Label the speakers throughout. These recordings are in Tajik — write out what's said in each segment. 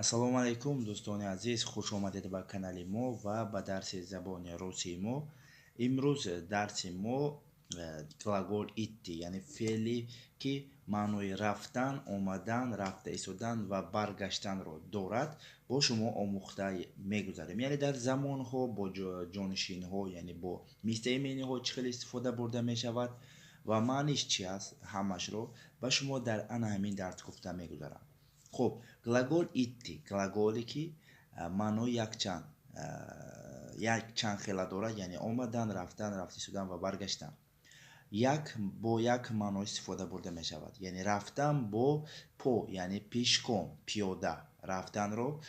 Speaker 1: Ассалому алайкум, дӯстони азиз, хуш омадед ба канали мо ва ба дарси забони русии мо. Имрӯз дарси мо глагол идти, яъне феъле ки маънои рафтан, омадан, рафта истодан ва баргаштанро дорад, бо шумо омӯхта мегузарем. Яъне дар замонҳо бо ҷонишинҳо, яъне бо местоимениҳо чӣ хел истифода бурда мешавад ва маъниш чи аст, ҳамашро ба шумо дар ана ҳамин дарс гуфта мегузарам. Хуб, глагол идти, глаголе ки маънои якчанд хела дорад, яъне омадан, рафтан, рафта истодан ва баргаштан. Як бо як маъно истифода бурда мешавад. Яъне рафтан бо по, яъне пешком, пиёда рафтанро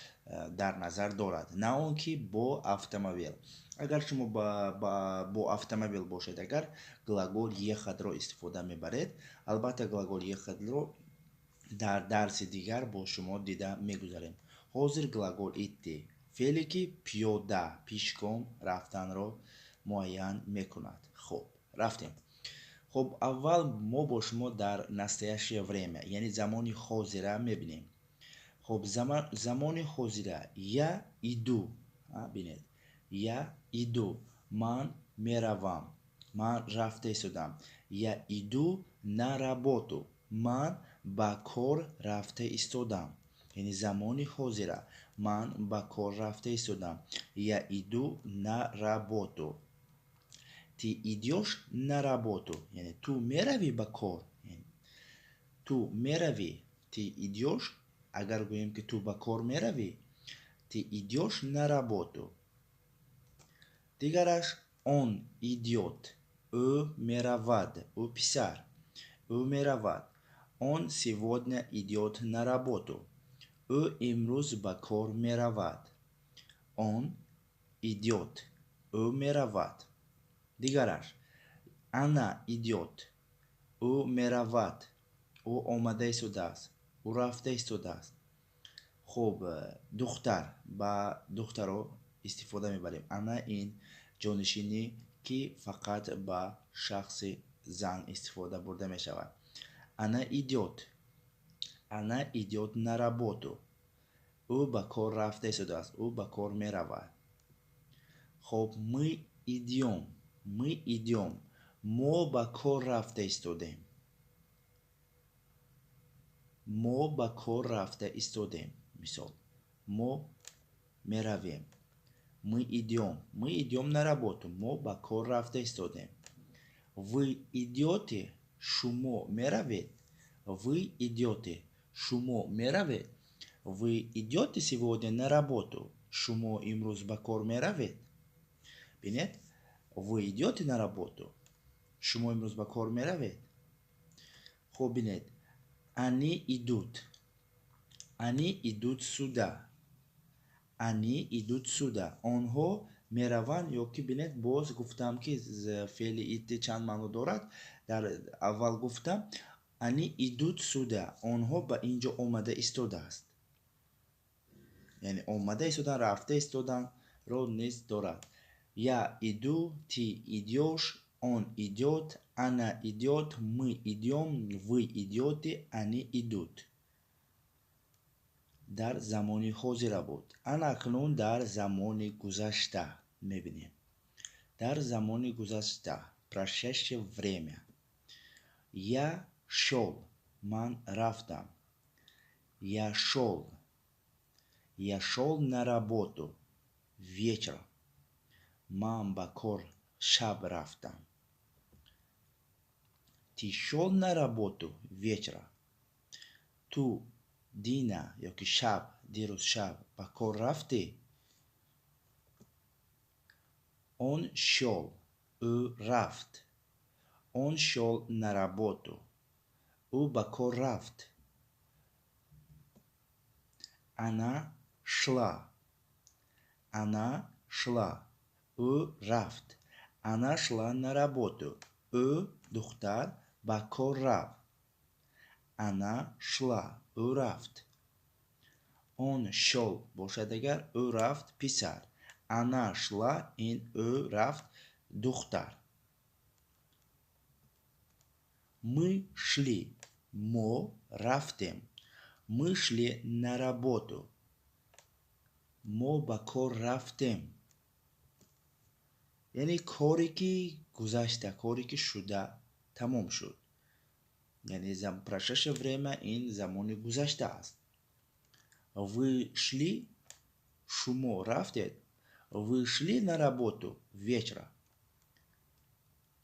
Speaker 1: дар назар дорад, на он ки бо автомобил. Агар шумо бо автомобил бошед, агар глагол ехать-ро истифода мебаред, албатта глагол ехать-ро дар дарси дигар бо шумо дида мегузарем. Ҳозир глагол идти, феъле ки пиёда, пешком рафтанро муайян мекунад. Хуб, рафтем. Хуб, аввал мо бо шумо дар настоящее время, яъне замони ҳозира мебинем. Хуб, замони ҳозира я иду, бинед, я иду, ман меравам, ман рафта истодам. Я иду на работу, ман ба кор рафта истодам. Яъне замони ҳозира ман ба кор рафта истодам. Я иду на работу. Ты идёшь на работу, яъне ту меравӣ ба кор. Ту меравӣ, ты идёшь. Агар гӯем ки ту ба кор меравӣ, ты идёшь на работу. Дигараш он идёт, ӯ меравад, ӯ писар, ӯ меравад. Он сегодня идёт на работу. Ӯ имрӯз ба кор меравад. Он идёт, ӯ меравад. Дигараш она идёт, ӯ меравад, ӯ омада истодааст, ӯ рафта истодааст. Хуб, духтар, ба духтаро истифода мебарем. Она ин ҷонишинӣ ки фақат ба шахси зан истифода бурда мешавад. Она идёт, она идёт на работу. Ӯ ба кор рафта истодааст, ӯ ба кор меравад. Хуб, мы идём, мы идём, мо ба кор рафта истодем. Мо ба кор рафта истодем. Мисол, мо меравем. Мы идём, мы идём на работу. Мо ба кор рафта истодем. Вы идёте, шумо меравед. Вы идёте, шумо меравед. Вы идёте сегодня на работу. Шумо имрӯз ба кор меравед. Бинед, вы идёте на работу. Шумо имрӯз ба кор меравед. Хуб, бинед, они идут, они идут сюда, они идут сюда. Онҳо мераванд. Ё ки бинед, боз гуфтам ки феъли идти чанд маъно дорад, дар аввал гуфтам. Они идут сюда, онҳо ба инҷо омада истодааст, яъне омада истодан, рафта истоданро низ дорад. Я иду, ты идёшь, он идёт, она идёт, мы идём, вы идёте, они идут. Дар замони ҳозира буд. Ана акнун дар замони гузашта мебинем. Дар замони гузашта, прошедшее время. Я шёл, ман рафтам. Я шёл, я шёл на работу вечером. Ман ба кор шаб рафтам. Ты шёл на работу вечером. Ту дина ёки шаб, дирӯз шаб ба кор рафтӣ. Он шёл, ӯ рафт. Он шёл на работу. Ӯ ба кор рафт. Она шла, она шла, ӯ рафт. Она шла на работу. Ӯ, духтар, ба кор рафт. Она шла, ӯ рафт. Он шёл бошад агар, ӯ рафт, писар. Она шла, ин ӯ рафт, духтар. Мы шли, мо рафтем. Мы шли на работу. Мо ба кор рафтем. Яъне коре ки гузашта, коре ки шуда, тамом шуд. Яъне прошедшее время ин замони гузашта аст. Вы шли, шумо рафтед. Вы шли на работу вечером.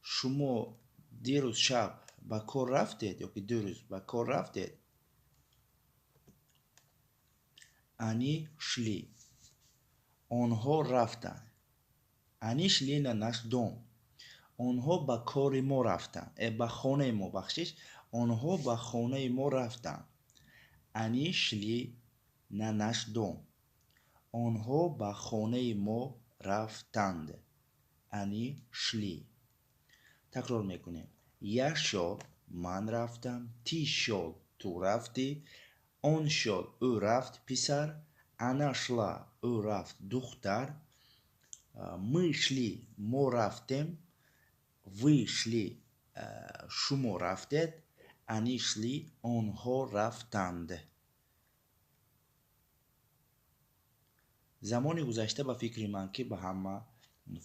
Speaker 1: Шумо дирӯз шаб ба кор рафтед ёки дирӯз ба кор рафтед? Они шли. Онҳо рафтанд. Они шли на наш дом. Онҳо ба кори мо рафтанд. Ба хонаи мо, бахшиш. Онҳо ба хонаи мо рафтанд. Они шли на наш дом. Онҳо ба хонаи мо рафтанд. Они шли. Такрор мекунем. Я шёл, ман рафтам. Ты шёл, ту рафтӣ. Он шёл, ӯ рафт, писар. Она шла, ӯ рафт, духтар. Мы шли, мо рафтем. Вы шли, шумо рафтед. Они шли, онҳо рафтанд. Замони гузашта ба фикри ман ки ба ҳама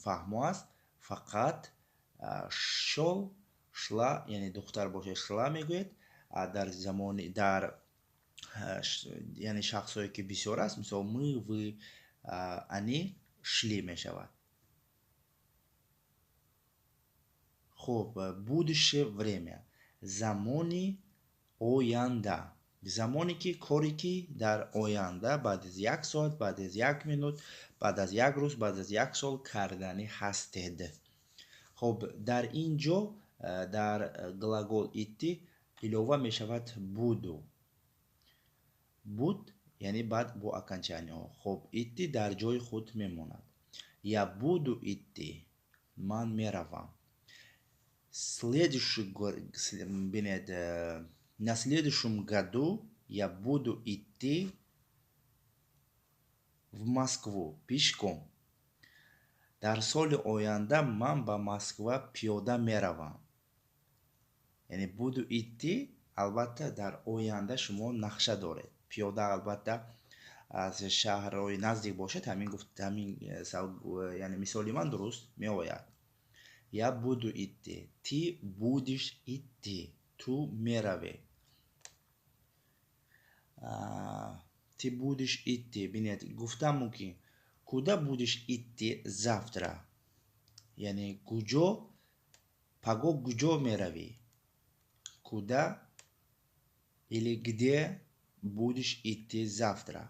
Speaker 1: фаҳмо аст, фақат шол, шла, яъне духтар бошад шла мегӯед, дар замони дар яъне шахсҳое ки бисёр аст, мисол мы, вы, они шли мешавад. Хуб, будущее время, замони оянда. Замоне ки коре ки дар оянда баъд аз як соат, баъд аз як минут, баъд аз як рӯз, баъд аз як сол кардани ҳастед. Хуб, дар ин ҷо дар глагол идти илова мешавад буду. Буд яъне баъд бо окончаниҳо. Хуб, идти дар ҷои худ мемонад. Я буду идти, ман меравам. Следующий, бинед, на следующем году я буду идти в Москву пешком. Дар соли оянда ман ба Москва пиёда меравам. Яъне буду идти, албатта дар оянда шумо нақша доред. Пиёда албатта аз шаҳрҳои наздик бошад, ҳамин гуфт, ҳамин яъне мисоли ман дуруст меояд. Я буду идти, ты будешь идти, ту меравӣ. Ты будешь идти. Бинед, гуфтам мумкин. Куда будешь идти завтра? Яъне куҷо, паго куҷо меравӣ? Куда или где будешь идти завтра?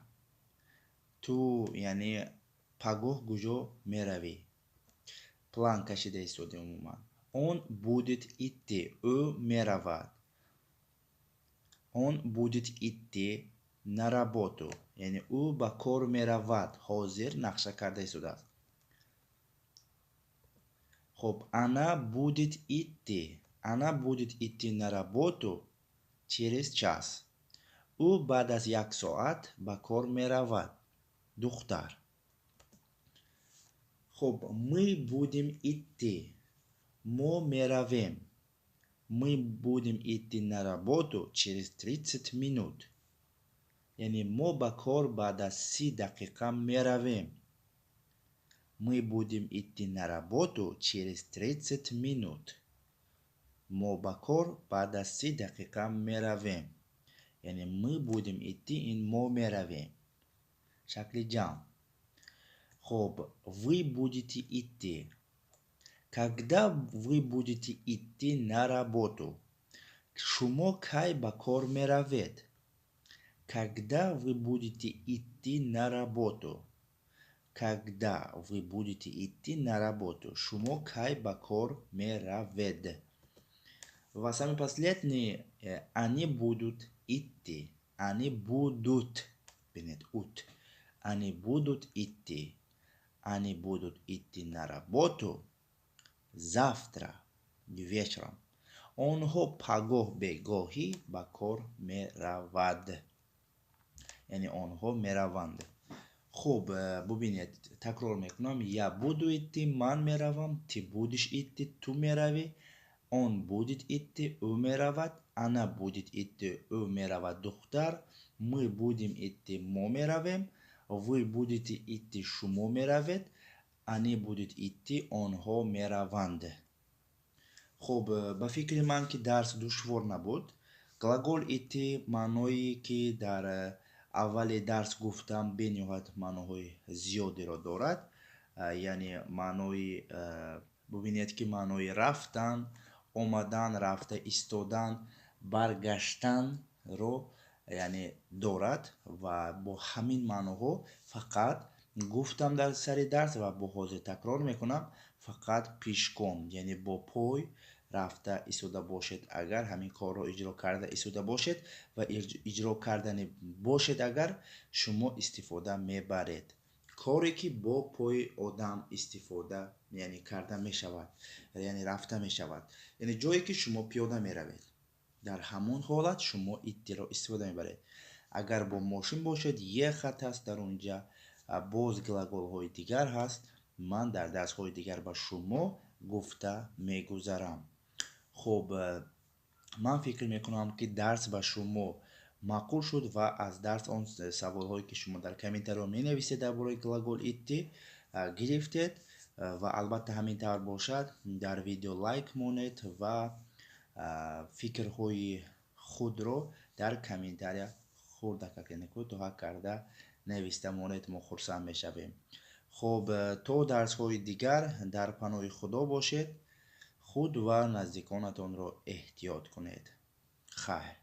Speaker 1: Ту яъне пагоҳ куҷо меравӣ? План кашида истодем умуман. Он будет идти, ӯ меравад. Он будет идти на работу. Яъне ӯ ба кор меравад. Ҳозир нақша карда истодааст. Хуб, она будет идти. Она будет идти на работу через час. Ӯ баъд аз як соат ба кор меравад. Духтар. Хуб, мы будем идти. Мо меравем. Мы будем идти на работу через 30 минут. Яъне мо ба кор баъд аз 30 дақиқа меравем. Мы будем идти на работу через 30 минут. Мо ба кор баъд аз 30 дақиқа меравем. Яъне мы будем идти, ин мо меравем. Шакли ҷамъ. Хуб, вы будете идти. Когда вы будете идти на работу? Шумо кай ба кор меравед? Когда вы будете идти на работу? Когда вы будете идти на работу? Шумо кай ба кор меравед? Ва самый последний, они будут идти. Они будут, бинед, ут. Они будут идти. Они будут идти на работу завтра вечером. Онҳо пагоҳ бегоҳӣ ба кор меравад. Яъне онҳо мераванд. Хуб, бубинед, такрор мекунам. Я буду идти, ман меравам. Ты будешь идти, ту меравӣ. Он будет идти, ӯ меравад. Она будет идти, ӯ меравад, духтар. Мы будем идти, мо меравем. Вы будете идти, шумо меравед. Они будут идти, онҳо мераванд. Хуб, ба фикри ман, ки дарс душвор набуд. Глагол идти маъное, ки дар аввали дарс гуфтам, бениҳоят маъноҳои зиёдеро дорад. Яъне маънои, бубинед, ки маънои рафтан, омадан, рафта истодан, баргаштанро, яъне, дорад. Ва бо ҳамин маъноҳо фақат гуфтам дар сари дарс ва бо ҳозир такрор мекунам: фақат пешком, яъне бо пой рафта истода бошед агар, ҳамин корро иҷро карда истода бошед ва иҷро кардани бошед агар, шумо истифода мебаред. Коре, ки бо пои одам истифода, яъне, карда мешавад, яъне рафта мешавад, яъне ҷое, ки шумо пиёда меравед, дар ҳамон ҳолат шумо идти ро истифода мебаред. Агар бо мошин бошед, ехать аст дар онҷа, боз глагол ҳои дигар ҳаст, ман дар дарсҳои дигар ба шумо гуфта мегузарам. Хуб, ман фикр мекунам, ки дарс ба шумо маъқул шуд ва аз дарс он саволҳое, ки шумо дар комментариҳо менависед, дар бораи глагол идти гирифтед. Ва албатта, ҳамин тавр бошад, дар видео лайк монед ва фикрҳои худро дар комментария хурдакак, яъне кӯтоҳак карда нависта монед, мо хурсанд мешавем. Хуб, то дарсҳои дигар дар паноҳи Худо бошед, худ ва наздиконатонро эҳтиёт кунед. Хайр.